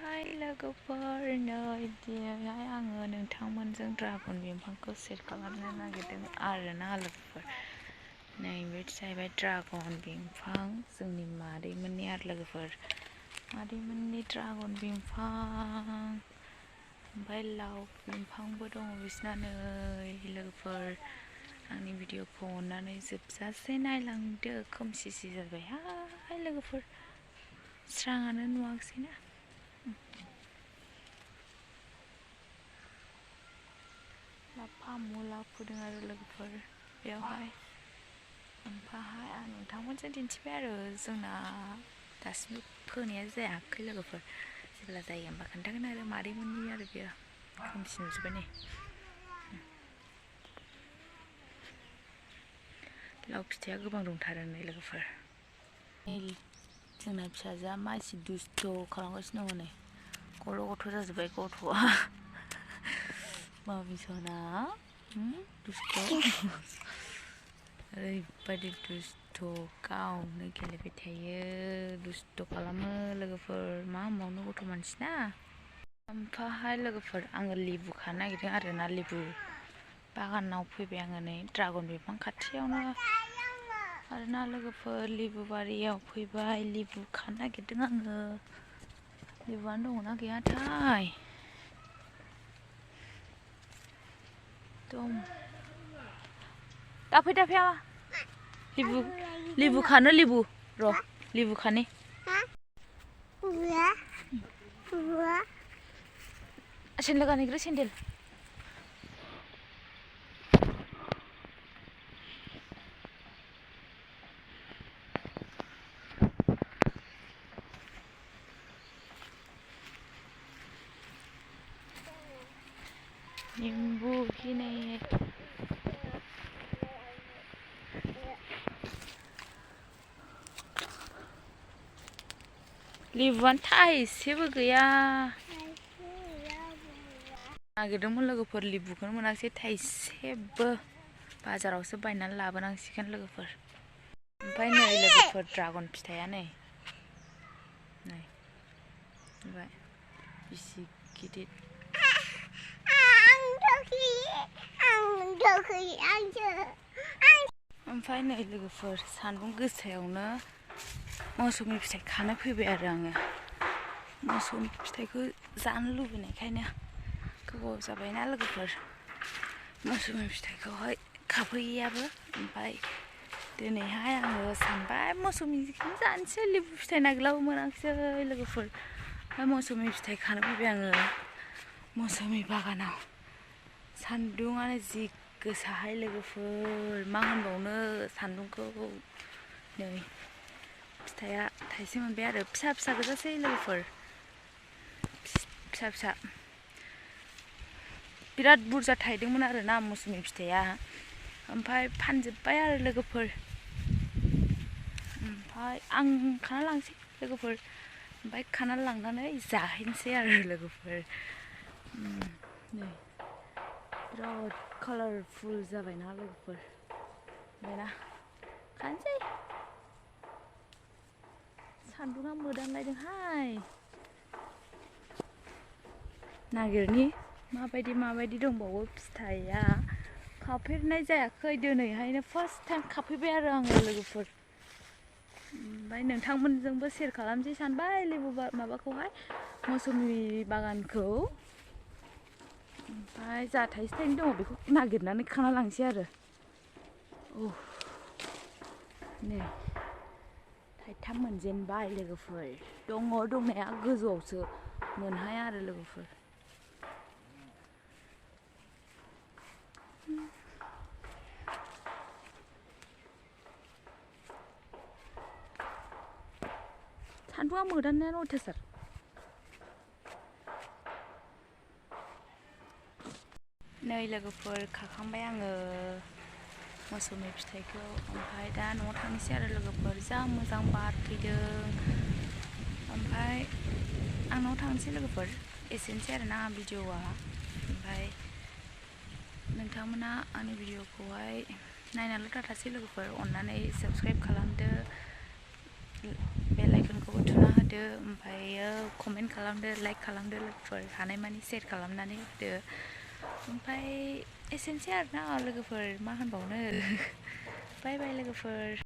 हाय लोगोफोर नै दिनैहाय आङो नोंथांमोनजों ड्रागन बिफांखौ सेट खालामनो नागिरदों आरोना लोगोफोर। नैबे जाहैबाय ड्रागन बिफां जोंनि मादैमोननि आरो लोगोफोर। मादैमोननि ड्रागन बिफां ओमफ्राय लाव बिफांबो दङ बिसिना नै लोगोफोर। आंनि भिडिअखौ अननानै जोबजासे नायलांदो। खोमसिसि जाबाय हाय लोगोफोर, स्राङानो नुवाखैसैना। लाफा मुला फोदों आरो लोगोफोर बेयावहाय। ओमफ्राय आं नोंथांमोनजों दिन्थिबाय आरो जोंना दासिमबो फोनाया जायाखै लोगोफोर। जेब्ला जायो होमबा खोन्थागोन आरो मादैमोननि आरो बेयो। खोमसि नुजोब्बाय नै। लाव फिथाइया गोबां दंथारो नै लोगोफोर। जोंना फिसाजोआ मानसि दुस्थ' खालामगासिनो दङ नै। गथ' जाजोब्बाय गथ'आ। मामिसना दुस्थ'। ओरैबायदि दुस्थ' गावनो गेलेबाय थायो, दुस्थ' खालामो लोगोफोर। मा होनबावनो गथ' मानसिना। ओमफ्राय लोगोफोर आङो लेबु खानो नागिरदों आरोना। लेबु बागानाव फैबाय आङो नै ड्रागन बिफां खाथियावनो आरोना लोगोफोर। लेबु बारियाव फैबाय, लेबु खानो नागिरदों आङो। लेबुआनो दङना गैयाथाय। दाफै लेबु खानो र' लेबु खानो। सेन्देल गानहैग्रो सेन्देल। निम्बु गिने लेबुआनो थाइसेबो गैया। नागिरदोंमोन लोगोफोर, लेबुखौनो मोनाखिसै थाइसेबो। बाजारावसो बायनानै लाबोनांसिगोन लोगोफोर। ओमफ्राय नै लोगोफोर ड्रागन फिथाइया नै बिसि गिदिर। ओमफ्राय नै लोगोफोर सान्दुं गोसायावनो मौसुमि फिथाइ खानो फैबाय आरो आङो। मौसुमि फिथाइखौ जानो लुबैनायखायनो गोबाव जाबायना लोगोफोर मौसुमि फिथाइखौहाय खाफैयाबो। ओमफ्राय दिनैहाय आङो सानबाय मौसुमिखौनो जानोसै। लेबु फिथाइ नागिरलाबो मोनाखिसै लोगोफोर। ओमफ्राय मौसुमि फिथाइ खानो फैबाय आङो मौसुमि बागानाव। सान्दुङानो जि गोसाहाय लोगोफोर, मा होनबावनो सान्दुंखौ। नै फिथाइया थाइसे मोनबाय आरो फिसा फिसा गोजासै लोगोफोर, फिसा फिसा। बिराद बुरजा थायदोंमोन आरोना मौसुमि फिथाइया। ओमफ्राय फानजोब्बाय आरो लोगोफोर। ओमफ्राय आं खाना लांसै लोगोफोर। ओमफ्राय खाना लांनानै जाहैनोसै आरो लोगोफोर। नै बिराद कालारफुल जाबायना लोगोफोर। ओमफ्रायना खानोसै। सान्दुङा मोदानलायदोंहाय। नागिरनि माबायदि दंबावो फिथाइया। खाफेरनाय जायाखै, दिनैहायनो फार्स्ट टाइम खाफैबाय आरो आङो लोगोफोर। ओमफ्राय नोंथांमोनजोंबो शेयार खालामसै सानबाय लेबु माबाखौहाय मौसुमि बागानखौ। ओमफ्राय जा थाइसे थाइनै दङ बेखौ नागिरनानै खाना लांसै आरो। नै थाइथाम मोनजेनबाय लोगोफोर। दङ दंनाया गोजौआवसो मोनहाया आरो लोगोफोर। सान्दुङा मोदाननायानो अयथासार। नै लोगोफोर खाखांबाय आङो मौसुमि फिथाइखौ। ओमफ्राय दा न'आव थांनोसै आरो लोगोफोर। जा मोजां बार फैदों। ओमफ्राय आं न'आव थांनोसै लोगोफोर। एसेनोसै आरोना भिडिअआ। ओमफ्राय नोंथांमोना आंनि भिडिअखौहाय नायनानैल' थाथासै लोगोफोर। अननानै साबस्क्राइब खालामदो, बेल आइकनखौबो थुना होदो। होदो ओमफ्रायो कमेन्ट खालामदो लाइक खालामदो लोगोफोर हानायमानि शेयार खालामनानै होदो ओमफ्राय एसेनोसै आरोना लोगोफोर मा होनबावनो बाय बाय लोगोफोर